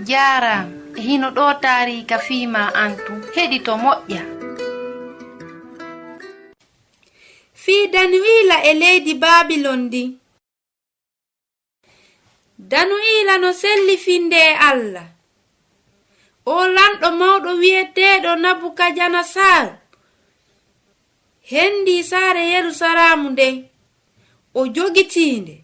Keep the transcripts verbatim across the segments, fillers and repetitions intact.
Jaaraama. E hino ɗoo taariika fii maa an tun. Heɗito moƴƴa. Fii Danu'iila e leydi Baabilon ndin. Danu'iila no selli finnde e Alla. Oo lanɗo mawɗo wi'eteeɗo Nabukadanasar hendii saare Yerusalaamu nden, o jogitii nde.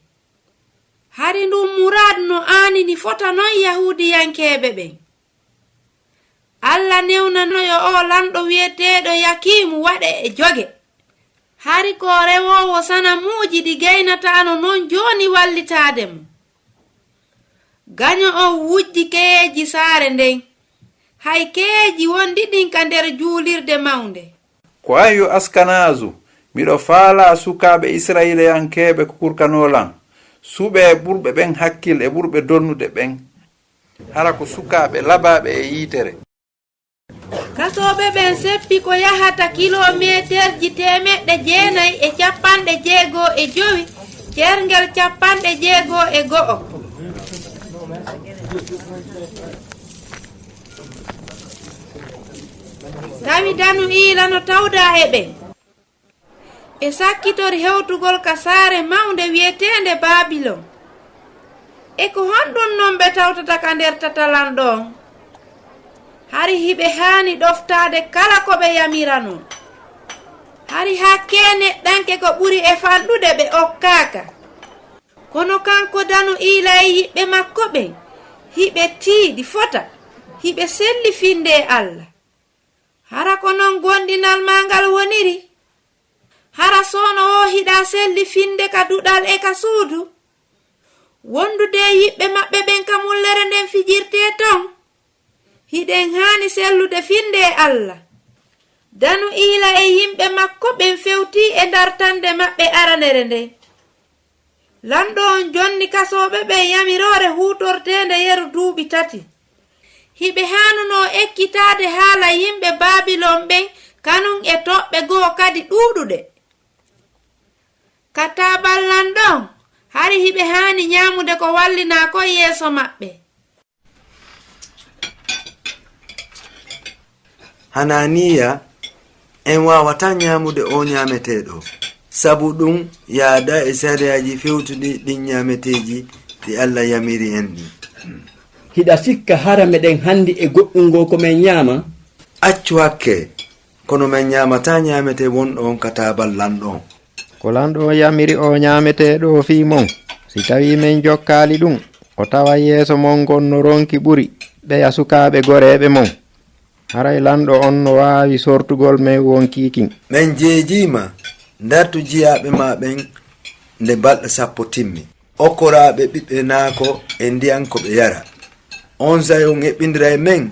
Hari ndun muraadu no aanini fota non Yahuudiyankeeɓe ɓen. Alla newnano yo oo lanɗo wi'eteeɗo Yakiimu waɗe e joge. Hari ko rewoowo sanamuuji ɗi gaynataano non jooni wallitaade mo. Gaño on wujji keyeeji saare nden, hay keyeeji wonɗi ɗin ka nder juulirde mawnde. Ko an yo Askanaazu, miɗo faalaa sukaaɓe Isra'iilayankeeɓe ko kurkanoo lan. Suɓee ɓurɓe ɓen hakkil e ɓurɓe donnude ɓen. Hara ko sukaaɓe labaaɓe e yiitere. Kasooɓe ɓen seppi ko yahata kiloomeeterji teemeɗɗe jeenay e cappanɗe jeego e jowi, ceerngel cappanɗe jeego e go'o. Tawi Danu'iila no tawdaa e ɓen. Ɓe sakkitori hewtugol ka saare mawnde wi'eteende Baabilon. E ko honɗun non ɓe tawtata ka nder tatalanɗo on? Hari hiɓe haani ɗoftaade kala ko ɓe yamiranoo. Hari hakkee neɗɗanke ko ɓuri e fanɗude ɓe okkaaka. Kono kanko Danu'iila e yiɓɓe makko ɓen, hiɓe tiiɗi fota, hiɓe selli finnde e Alla. Hara ko non gomɗinal maa ngal woniri? Hara soono woo hiɗa selli finnde ka duɗal e ka suudu? Wondude e yiɓɓe maɓɓe ɓen ka mullere nden fijirtee ton? Hiɗen haani sellude finnde e Alla. Danu'iila e yimɓe makko ɓen fewtii e dartannde maɓɓe aranere nden. Lanɗo on jonni kasooɓe ɓen yamiroore huutorteende yeru duuɓi tati. Hiɓe haanunoo ekkitaade haala yimɓe Baabilon ɓen kanun e toɓɓe goo kadi ɗuuɗuɗe. Ka taabal lanɗo on, hari hiɓe haani ñaamude ko wallinaa kon yeeso maɓɓe. Hananiya, en waawataa ñaamude oo ñaameteeɗo, sabu ɗun yaadaa e sariyaaji fewtuɗi ɗin ñaameteeji ɗi Alla yamiri en ɗin. Hiɗa sikka hara meɗen hanndi e goɗɗungoo ko men ñaama? Accu hakkee, kono men ñaamataa ñaametee wonɗo on ka taabal lanɗo on. Ko lanɗo on yamiri oo ñaameteeɗo oo fii mon, si tawii men jokkaali ɗun, o tawa yeeso mon ngon no ronki ɓuri ɓeya sukaaɓe goreeɓe mon. Haray lanɗo on no waawi sortugol men wonkii kin. Men jeejii ma, dartu jiyaaɓe maa ɓen nde balɗe sappo timmi. Okkoraaɓe ɓiɓɓe naako e ndiyan ko ɓe yara. Onsay on eɓɓindiray men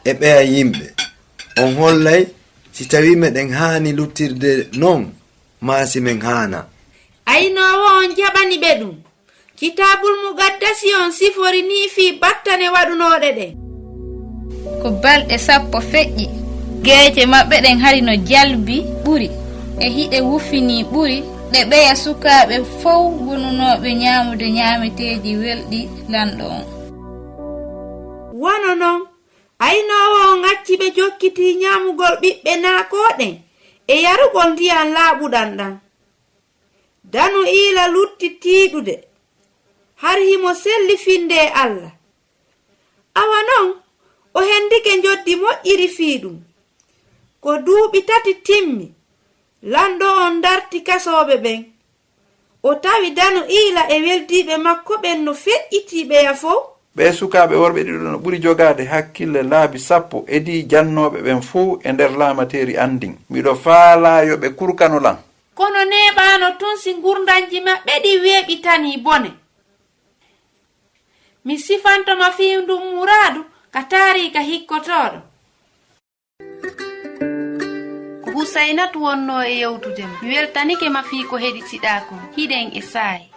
e ɓeya yimɓe. On hollay si tawii meɗen haani luttirde non maa si men haanaa. Aynoowo on jaɓani ɓe ɗun. Kitaabul Muqaddasi on sifori nii fii battane waɗunooɗe ɗen. Ko balɗe sappo feƴƴi, geece maɓɓe ɗen hari no jalbi ɓuri, e hiɗe wufinii ɓuri, ɗe ɓeya sukaaɓe fow wonunooɓe ñaamude ñaameteeji welɗi lanɗo on. Wano non, aynoowo on acci ɓe jokkitii ñaamugol ɓiɓɓe naakoo ɗen e yarugol ndiyan laaɓuɗan ɗan. Danu'iila lutti tiiɗude, hari himo selli finnde e Alla. Awa non, o hendike njoddi moƴƴiri fii ɗun. Ko duuɓi tati timmi, lanɗo on darti kasooɓe ɓen. O tawi Danu'iila e weldiiɓe makko ɓen no feƴƴitii ɓeya fow. Ɓee sukaaɓe worɓe ɗiɗo no ɓuri jogaade hakkille laabi sappo edii jannooɓe ɓen fow e nder laamateeri an ndin. Miɗo faalaa yo ɓe kurkano lan. Kono neeɓaano tun si ngurndanji maɓɓe ɗin weeɓitanii bone. Mi sifanto ma fii ndun muraadu ka taariika hikkotooɗo. Ko Husaynatu wonnoo e yewtude ma. Mi weltanike ma fii ko heɗitiɗaa kon. Hiɗen e saa'i.